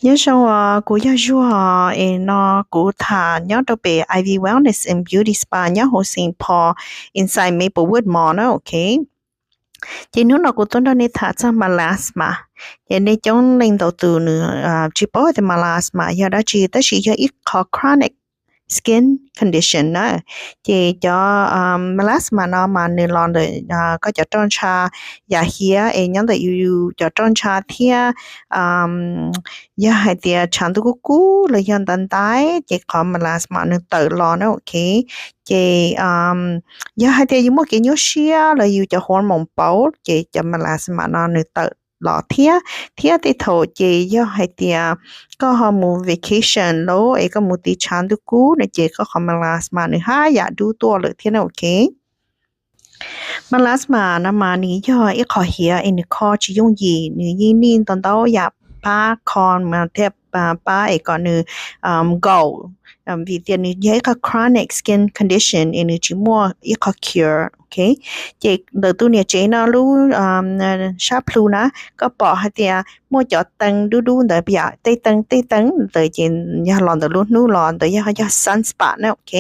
Nyob zoo, kuv yog Zuag es no kuv tham nyob rau pem I V Wellness and Beauty Spa nyob hauv Saint Paul, inside Maplewood Mall na, ok. Ces hnub no kuv tuaj nrog nej tham txog melasma. Ces nej coob leej ntau tus nws tsis paub tias melasma yog dab tsi, tab sis yog ib qho chronic skin condition na. Ces cov melasma no mas nws los ntawm koj cov roj ntsha yam hiav es nyob ntawm yus cov roj ntsha thiab yog hais tias tshav ntuj kub kub los yog ntav ntaib ces qhov melasma nws tawm los na, ok. Ces yog hais tias yus muaj kev nyuaj siab los yus cov hormone pauv ces cov melasma no nws tawm los thiab. Thiab tej thaum ces yog hais tias koj ho mus vacation lauj es koj mus tiv tshav ntuj kub no ces koj qhov melasma nws haj yam dub tuaj lawm thiab na, ok. Melasma no mas nws yog ib qho hiav es nws kho tsis yooj yim, nws yeej nij ntau ntau yam pab kho mas thiaj pab es kom nws nkaum, vim tias nws yog ib qho chronic skin condition es nws tsis muaj ib qho cure, ok. Ces ntawm tus niam tsev no lub sab plhu na, koj pom hais tias muaj cov tee dub dub ntawd yam tej tee tej tee ntawd ces yog los ntawm lub hnub los ntawd yog yog sunspot na, ok.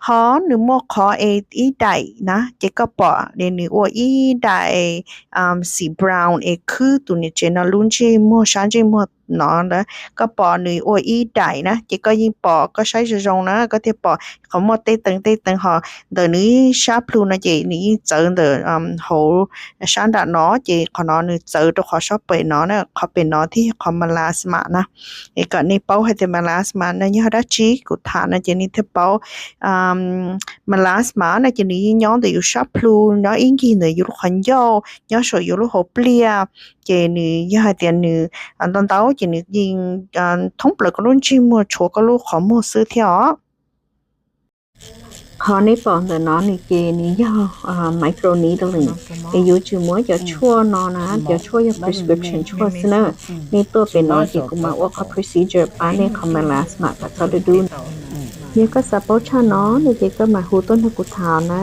Ho nws muaj qhov es ib daim na ces koj pom nws ua ib daim xim brown es khwb tus niam tsev no lub ntsej muag sab ntsej muag no ntawd, koj pom nws ua ib daim na ces koj yeej pom, koj saib zoo zoo na koj thiaj pom qhov muaj tej tee tej tee ho ntawm nws sab plhu no ces nws yeej txawv ntawm hauv sab nram no ces qhov no nws txawv rau qhov sab pem no na, qhov pem no thiaj yog qhov melasma na. Es kom nej paub hais tias melasma no yog dab tsi kuv tham no ces nej thiaj paub. Melasma no ces nws yeej nyob ntawm yus sab plhu, nyob ib ncig ntawm yus lub qhov ncauj, nyob saum yus lub hauv pliaj. Ces nws yog hais tias nws ntau ntau ces nws yeej thoob plaws koj lub ntsej muag tshuav koj lub qhov muag xwb thiab os. Qhov nej pom ntawm no nws ces nws yog microneedling, es yuav tsum muab cov tshuaj no na, cov tshuaj yog prescription tshuaj xwb na. Nej tuaj pem no ces kuv mam ua qhov procedure pab nej qhov melasma kom txhob dub dub. Yog koj xav paub tshaj no no ces koj mam hu tuaj nrog kuv tham na.